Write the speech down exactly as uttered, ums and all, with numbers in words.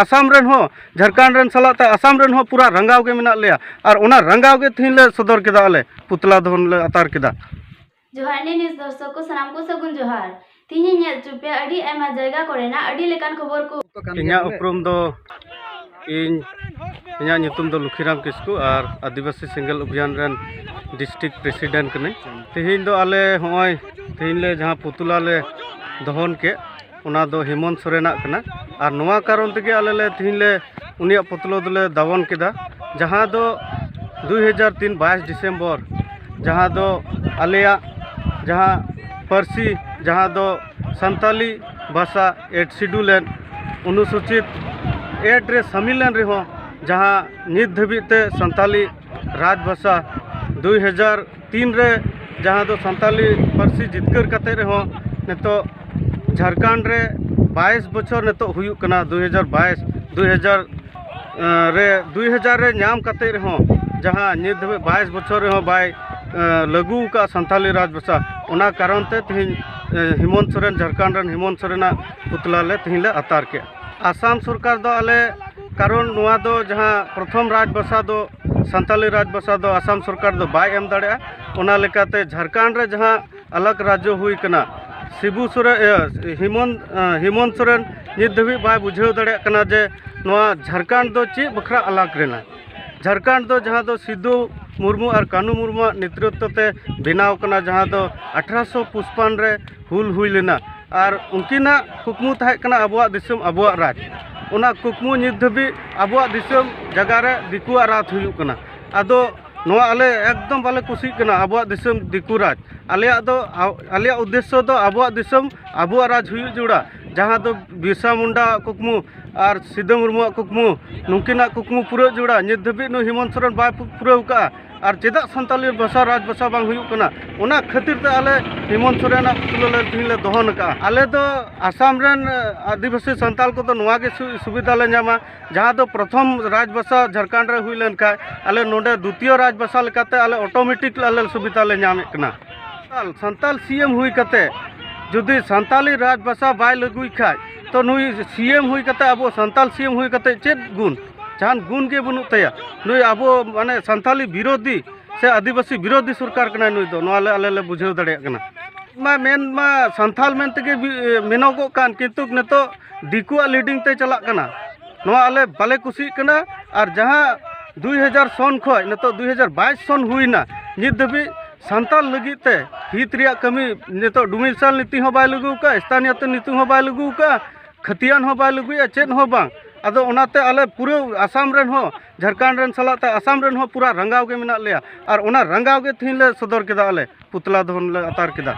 ᱟᱥᱟᱢ ᱨᱮᱱ ᱦᱚᱸ, ᱡᱷᱟᱲᱠᱷᱚᱸᱰ ᱨᱮᱱ ᱥᱟᱞᱟᱜ ᱛᱮ ᱟᱥᱟᱢ ᱨᱮᱱ ᱦᱚᱸ ᱯᱩᱨᱟ ᱨᱟᱸᱜᱟᱣ ᱜᱮ ᱢᱮᱱᱟᱜ ᱞᱮᱭᱟ᱾ ᱟᱨ ᱚᱱᱟ ᱨᱟᱸᱜᱟᱣ ᱜᱮ ᱛᱮᱦᱮᱧ ᱞᱮ ᱥᱚᱫᱚᱨ ᱠᱮᱫᱟ, ᱟᱞᱮ ᱯᱩᱛᱞᱟ ᱫᱚᱦᱚᱱ ᱞᱮ ᱟᱛᱟᱨ ᱠᱮᱫᱟ᱾ ᱡᱚᱦᱟᱨ ᱱᱤᱭᱩᱡᱽ ᱫᱚᱨᱥᱚᱠ ᱠᱚ ᱥᱟᱱᱟᱢ ᱠᱚ ᱥᱟᱹᱜᱩᱱ ᱡᱚᱦᱟᱨ᱾ ᱛᱮᱦᱮᱧ ᱤᱧ ᱧᱮᱞ ᱦᱚᱪᱚ ᱯᱮᱭᱟ ᱟᱹᱰᱤ ᱟᱭᱢᱟ ᱡᱟᱭᱜᱟ ᱠᱚᱨᱮᱱᱟᱜ ᱟᱹᱰᱤ ᱞᱮᱠᱟᱱ ᱠᱷᱚᱵᱚᱨ ᱠᱚ᱾ ᱤᱧᱟᱹᱜ ᱩᱯᱨᱩᱢ ᱫᱚ, ᱤᱧ, ᱤᱧᱟᱹᱜ ᱧᱩᱛᱩᱢ ᱫᱚ ᱞᱩᱠᱷᱤᱨᱟᱢ ᱠᱤᱥᱠᱩ ᱟᱨ ᱟᱹᱫᱤᱵᱟᱹᱥᱤ ᱥᱮᱸᱜᱮᱞ ᱚᱵᱷᱤᱭᱟᱱ ᱨᱮᱱ ᱰᱤᱥᱴᱨᱤᱠᱴ ᱯᱨᱮᱥᱤᱰᱮᱱᱴ ᱠᱟᱹᱱᱟᱹᱧ᱾ ᱛᱮᱦᱮᱧ ᱫᱚ ᱟᱞᱮ ᱦᱚᱸᱜᱼᱚᱭ ᱛᱮᱦᱮᱧ ᱞᱮ ᱡᱟᱦᱟᱸ ᱯᱩᱛᱩᱞᱟ ᱞᱮ ᱫᱚᱦᱚᱱ ᱠᱮᱫ, ᱚᱱᱟ ᱫᱚ ᱦᱮᱢᱚᱱᱛ ᱥᱚᱨᱮᱱᱟᱜ ᱠᱟᱱᱟ᱾ ᱟᱨ ᱱᱚᱣᱟ ᱠᱟᱨᱚᱱ ᱛᱮᱜᱮ ᱟᱞᱮ ᱞᱮ ᱛᱮᱦᱮᱧ ᱞᱮ ᱩᱱᱤᱭᱟᱜ ᱯᱩᱛᱞᱟᱹ ᱫᱚᱞᱮ ᱫᱟᱵᱚᱱ ᱠᱮᱫᱟ, ᱡᱟᱦᱟᱸ ᱫᱚ ᱫᱩᱭ ᱦᱟᱡᱟᱨ ᱛᱤᱱ ᱵᱟᱭᱤᱥ ᱰᱤᱥᱮᱢᱵᱚᱨ, ᱡᱟᱦᱟᱸ ᱫᱚ ᱟᱞᱮᱭᱟᱜ ᱡᱟᱦᱟᱸ ᱯᱟᱹᱨᱥᱤ, ᱡᱟᱦᱟᱸ ᱫᱚ ᱥᱟᱱᱛᱟᱞᱤ ᱵᱷᱟᱥᱟ ᱮᱴ ᱥᱤᱰᱩᱞ ᱮᱱ, ᱚᱱᱩᱥᱩᱪᱤᱛ ᱮᱴ ᱨᱮ ᱥᱟᱹᱢᱤᱞ ᱮᱱ ᱨᱮᱦᱚᱸ, ᱡᱟᱦᱟᱸ ᱱᱤᱛ ᱫᱷᱟᱹᱵᱤᱡ ᱛᱮ ᱥᱟᱱᱛᱟᱞᱤ ᱨᱟᱡᱽ ᱵᱷᱟᱥᱟ ᱫᱩᱭ ᱦᱟᱡᱟᱨ ᱛᱤᱱ ᱨᱮ, ᱡᱟᱦᱟᱸ ᱫᱚ ᱥᱟᱱᱛᱟᱞᱤ ᱯᱟᱹᱨᱥᱤ ᱡᱤᱛᱠᱟᱹᱨ ᱠᱟᱛᱮ ᱨᱮᱦᱚᱸ ᱱᱤᱛᱚᱜ ᱡᱷᱟᱲᱠᱷᱚᱸᱰ ᱨᱮ ᱵᱟᱭᱤᱥ ᱵᱚᱪᱷᱚᱨ ᱱᱤᱛᱚᱜ ᱦᱩᱭᱩᱜ ᱠᱟᱱᱟ, ᱫᱩᱭ ᱦᱟᱡᱟᱨ ᱵᱟᱭᱤᱥ, ᱫᱩᱭ ᱦᱟᱡᱟᱨ, ᱮᱸ, ᱨᱮ, ᱫᱩᱭ ᱦᱟᱡᱟᱨ ᱨᱮ ᱧᱟᱢ ᱠᱟᱛᱮ ᱨᱮᱦᱚᱸ, ᱡᱟᱦᱟᱸ ᱱᱤᱛ ᱫᱷᱟᱹᱵᱤᱡ ᱵᱟᱭᱤᱥ ᱵᱚᱪᱷᱚᱨ ᱨᱮᱦᱚᱸ ᱵᱟᱭ, ᱮᱸ, ᱞᱟᱹᱜᱩ ᱟᱠᱟᱫᱼᱟ ᱥᱟᱱᱛᱟᱞᱤ ᱨᱟᱡᱽ ᱵᱷᱟᱥᱟ᱾ ᱚᱱᱟ ᱠᱟᱨᱚᱱ ᱛᱮ ᱛᱮᱦᱮᱧ, ᱮᱸ, ᱦᱮᱢᱚᱱᱛ ᱥᱚᱨᱮᱱ, ᱡᱷᱟᱲᱠᱷᱚᱸᱰ ᱨᱮᱱ ᱦᱮᱢᱚᱱᱛ ᱥᱚᱨᱮᱱᱟᱜ ᱯᱩᱛᱞᱟ ᱞᱮ ᱛᱮᱦᱮᱧ ᱞᱮ ᱟᱛᱟᱨ ᱠᱮᱫ᱾ ᱟᱥᱟᱢ ᱥᱚᱨᱠᱟᱨ ᱫᱚ ᱟᱞᱮ, ᱠᱟᱨᱚᱱ ᱱᱚᱣᱟ ᱫᱚ ᱡᱟᱦᱟᱸ ᱯᱨᱚᱛᱷᱚᱢ ᱨᱟᱡᱽ ᱵᱷᱟᱥᱟ ᱫᱚ ᱥᱟᱱᱛᱟᱞᱤ ᱨᱟᱡᱽ ᱵᱷᱟᱥᱟ ᱫᱚ ᱟᱥᱟᱢ ᱥᱚᱨᱠᱟᱨ ᱫᱚ ᱵᱟᱭ ᱮᱢ ᱫᱟᱲᱮᱭᱟᱜᱼᱟ᱾ ᱚᱱᱟ ᱞᱮᱠᱟᱛᱮ ᱡᱷᱟᱲᱠᱷᱚᱸᱰ ᱨᱮ ᱡᱟᱦᱟᱸ ᱟᱞᱟᱜᱽ ᱨᱟᱡᱽᱡᱚ ᱦᱩᱭ ᱠᱟᱱᱟ, ᱥᱤᱵᱩ ᱥᱚᱨᱮᱱ, ᱤᱭᱟᱹ, ᱦᱮᱢᱚᱱ, ᱮ, ᱦᱮᱢᱚᱱᱛ ᱥᱚᱨᱮᱱ ᱱᱤᱛ ᱫᱷᱟᱹᱵᱤᱡ ᱵᱟᱭ ᱵᱩᱡᱷᱟᱹᱣ ᱫᱟᱲᱮᱭᱟᱜ ᱠᱟᱱᱟ ᱡᱮ ᱱᱚᱣᱟ ᱡᱷᱟᱲᱠᱷᱚᱸᱰ ᱫᱚ ᱪᱮᱫ ᱵᱟᱠᱷᱨᱟ ᱟᱞᱟᱜᱽ ᱞᱮᱱᱟ᱾ ᱡᱷᱟᱲᱠᱷᱚᱸᱰ ᱫᱚ ᱡᱟᱦᱟᱸ ᱫᱚ ᱥᱤᱫᱩ ᱢᱩᱨᱢᱩ ᱟᱨ ᱠᱟᱹᱱᱩ ᱢᱩᱨᱢᱩᱣᱟᱜ ᱱᱮᱛᱨᱤᱛᱵ ᱛᱮ ᱵᱮᱱᱟᱣ ᱠᱟᱱᱟ, ᱡᱟᱦᱟᱸ ᱫᱚ ᱟᱴᱷᱨᱚᱥᱚ ᱯᱩᱪᱯᱟᱱ ᱨᱮ ᱦᱩᱞ ᱦᱩᱭ ᱞᱮᱱᱟ᱾ ᱟᱨ ᱩᱱᱠᱤᱱᱟᱜ ᱠᱩᱠᱢᱩ ᱛᱟᱦᱮᱸ ᱠᱟᱱᱟ ᱟᱵᱚᱣᱟᱜ ᱫᱤᱥᱚᱢ, ᱟᱵᱚᱣᱟᱜ ᱨᱟᱡᱽ᱾ ᱚᱱᱟ ᱠᱩᱠᱢᱩ ᱱᱤᱛ ᱫᱷᱟᱹᱵᱤᱡ ᱟᱵᱚᱣᱟᱜ ᱫᱤᱥᱚᱢ ᱡᱟᱭᱜᱟ ᱨᱮ ᱫᱤᱠᱩᱣᱟᱜ ᱨᱟᱡᱽ ᱦᱩᱭᱩᱜ ᱠᱟᱱᱟ᱾ ᱟᱫᱚ ᱱᱚᱣᱟ ᱟᱞᱮ ᱮᱠᱫᱚᱢ ᱵᱟᱞᱮ ᱠᱩᱥᱤᱜ ᱠᱟᱱᱟ, ᱟᱵᱚᱣᱟᱜ ᱫᱤᱥᱚᱢ ᱫᱤᱠᱩ ᱨᱟᱡᱽ᱾ ᱟᱞᱮᱭᱟᱜ ᱫᱚ, ᱟ-, ᱟᱞᱮᱭᱟᱜ ᱩᱫᱽᱫᱮᱥᱥᱚ ᱫᱚ ᱟᱵᱚᱣᱟᱜ ᱫᱤᱥᱚᱢ, ᱟᱵᱚᱣᱟᱜ ᱨᱟᱡᱽ ᱦᱩᱭᱩᱜ ᱡᱟᱹᱨᱩᱲᱟ, ᱡᱟᱦᱟᱸ ᱫᱚ ᱵᱤᱨᱥᱟ ᱢᱩᱱᱰᱟ ᱠᱩᱠᱢᱩ ᱟᱨ ᱥᱤᱫᱟᱹ ᱢᱩᱨᱢᱩᱣᱟᱜ ᱠᱩᱠᱢᱩ, ᱱᱩᱠᱤᱱᱟᱜ ᱠᱩᱠᱢᱩ ᱯᱩᱨᱟᱹᱜ ᱡᱟᱹᱨᱩᱲᱟ᱾ ᱱᱤᱛ ᱫᱷᱟᱹᱵᱤᱡ ᱱᱩᱭ ᱦᱮᱢᱚᱱᱛ ᱥᱚᱨᱮᱱ ᱵᱟᱭ ᱯᱩ-, ᱯᱩᱨᱟᱹᱣ ᱠᱟᱜᱼᱟ᱾ ᱟᱨ ᱪᱮᱫᱟᱜ ᱥᱟᱱᱛᱟᱞᱤ ᱵᱷᱟᱥᱟ ᱨᱟᱡᱽ ᱵᱷᱟᱥᱟ ᱵᱟᱝ ᱦᱩᱭᱩᱜ ᱠᱟᱱᱟ? ᱚᱱᱟ ᱠᱷᱟᱹᱛᱤᱨ ᱛᱮ ᱟᱞᱮ ᱦᱮᱢᱚᱱᱛ ᱥᱚᱨᱮᱱᱟᱜ ᱯᱩᱛᱞᱟᱹ ᱞᱮ ᱛᱮᱦᱮᱧ ᱞᱮ ᱫᱚᱦᱚᱱ ᱟᱠᱟᱫᱼᱟ᱾ ᱟᱞᱮ ᱫᱚ ᱟᱥᱟᱢ ᱨᱮᱱ, ᱮ, ᱟᱹᱫᱤᱵᱟᱹᱥᱤ ᱥᱟᱱᱛᱟᱞ ᱠᱚᱫᱚ ᱱᱚᱣᱟ ᱜᱮ ᱥᱩ-, ᱥᱩᱵᱤᱫᱷᱟ ᱞᱮ ᱧᱟᱢᱟ, ᱡᱟᱦᱟᱸ ᱫᱚ ᱯᱨᱚᱛᱷᱚᱢ ᱨᱟᱡᱽ ᱵᱷᱟᱥᱟ ᱡᱷᱟᱲᱠᱷᱚᱸᱰ ᱨᱮ ᱦᱩᱭ ᱞᱮᱱᱠᱷᱟᱱ ᱟᱞᱮ ᱱᱚᱰᱮ ᱫᱩᱛᱤᱭᱚ ᱨᱟᱡᱽ ᱵᱷᱟᱥᱟ ᱞᱮᱠᱟᱛᱮ ᱟᱞᱮ ᱚᱴᱳᱢᱮᱴᱤᱠ ᱟᱞᱮ ᱥᱩᱵᱤᱫᱷᱟ ᱞᱮ ᱧᱟᱢᱮᱫ ᱠᱟᱱᱟ᱾ ᱥᱟᱱᱛᱟᱞ ᱥᱤ ᱮᱢ ᱦᱩᱭ ᱠᱟᱛᱮ ᱡᱩᱫᱤ ᱥᱟᱱᱛᱟᱞᱤ ᱨᱟᱡᱽ ᱵᱷᱟᱥᱟ ᱵᱟᱭ ᱞᱟᱹᱜᱩᱭ ᱠᱷᱟᱡ, ᱛᱚ ᱱᱩᱭ ᱥᱤ ᱮᱢ ᱦᱩᱭ ᱠᱟᱛᱮ, ᱟᱵᱚ ᱥᱟᱱᱛᱟᱞ ᱥᱤ ᱮᱢ ᱦᱩᱭ ᱠᱟᱛᱮ ᱪᱮᱫ ᱜᱩᱱ? ᱡᱟᱦᱟᱱ ᱜᱩᱱ ᱜᱮ ᱵᱟᱹᱱᱩᱜ ᱛᱟᱭᱟ᱾ ᱱᱩᱭ ᱟᱵᱚ ᱢᱟᱱᱮ ᱥᱟᱱᱛᱟᱞᱤ ᱵᱤᱨᱳᱫᱷᱤ ᱥᱮ ᱟᱹᱫᱤᱵᱟᱹᱥᱤ ᱵᱤᱨᱳᱫᱷᱤ ᱥᱚᱨᱠᱟᱨ ᱠᱟᱱᱟᱭ ᱱᱩᱭ ᱫᱚ, ᱱᱚᱣᱟ ᱞᱮ ᱟᱞᱮ ᱞᱮ ᱵᱩᱡᱷᱟᱹᱣ ᱫᱟᱲᱮᱭᱟᱜ ᱠᱟᱱᱟ᱾ ᱢᱟ ᱢᱮᱱ ᱢᱟ ᱥᱟᱱᱛᱟᱞ ᱢᱮᱱ ᱛᱮᱜᱮ ᱵᱤ-, ᱢᱮᱱᱚᱜᱚᱜ ᱠᱟᱱ, ᱠᱤᱱᱛᱩ ᱱᱤᱛᱚᱜ ᱫᱤᱠᱩᱣᱟᱜ ᱞᱤᱰᱤᱝ ᱛᱮ ᱪᱟᱞᱟᱜ ᱠᱟᱱᱟ᱾ ᱱᱚᱣᱟ ᱟᱞᱮ ᱵᱟᱞᱮ ᱠᱩᱥᱤᱜ ᱠᱟᱱᱟ᱾ ᱟᱨ ᱡᱟᱦᱟᱸ ᱫᱩᱭ ᱦᱟᱡᱟᱨ ᱥᱚᱱ ᱠᱷᱚᱱ ᱱᱤᱛᱚᱜ ᱫᱩᱭ ᱦᱟᱡᱟᱨ ᱵᱟᱭᱤᱥ ᱥᱚᱱ ᱦᱩᱭᱱᱟ, ᱱᱤᱛ ᱫᱷᱟᱹᱵᱤᱡ ᱥᱟᱱᱛᱟᱞ ᱞᱟᱹᱜᱤᱫ ᱛᱮ ᱦᱤᱛ ᱨᱮᱭᱟᱜ ᱠᱟᱹᱢᱤ ᱱᱤᱛᱚᱜ ᱰᱚᱢᱤᱥᱟᱞ ᱱᱤᱛᱤ ᱦᱚᱸ ᱵᱟᱭ ᱞᱟᱹᱜᱩ ᱟᱠᱟᱫᱼᱟ, ᱥᱛᱷᱟᱱᱤᱭᱚᱛᱚ ᱱᱤᱛᱤ ᱦᱚᱸ ᱵᱟᱭ ᱞᱟᱹᱜᱩ ᱟᱠᱟᱫᱼᱟ, ᱠᱷᱟᱹᱛᱤᱭᱟᱱ ᱦᱚᱸ ᱵᱟᱭ ᱞᱟᱹᱜᱩᱭᱮᱫᱼᱟ, ᱪᱮᱫ ᱦᱚᱸ ᱵᱟᱝ᱾ ᱟᱫᱚ ᱚᱱᱟᱛᱮ ᱟᱞᱮ ᱯᱩᱨᱟᱹ ᱟᱥᱟᱢ ᱨᱮᱱ ᱦᱚᱸ, ᱡᱷᱟᱲᱠᱷᱚᱸᱰ ᱨᱮᱱ ᱥᱟᱞᱟᱜ ᱛᱮ ᱟᱥᱟᱢ ᱨᱮᱱ ᱦᱚᱸ ᱯᱩᱨᱟᱹ ᱨᱟᱸᱜᱟᱣ ᱜᱮ ᱢᱮᱱᱟᱜ ᱞᱮᱭᱟ᱾ ᱟᱨ ᱚᱱᱟ ᱨᱟᱸᱜᱟᱣ ᱜᱮ ᱛᱮᱦᱮᱧ ᱞᱮ ᱥᱚᱫᱚᱨ ᱠᱮᱫᱟ ᱟᱞᱮ ᱯᱩᱛᱞᱟ ᱫᱚᱦᱚᱱ ᱞᱮ ᱟᱛᱟᱨ ᱠᱮᱫᱟ᱾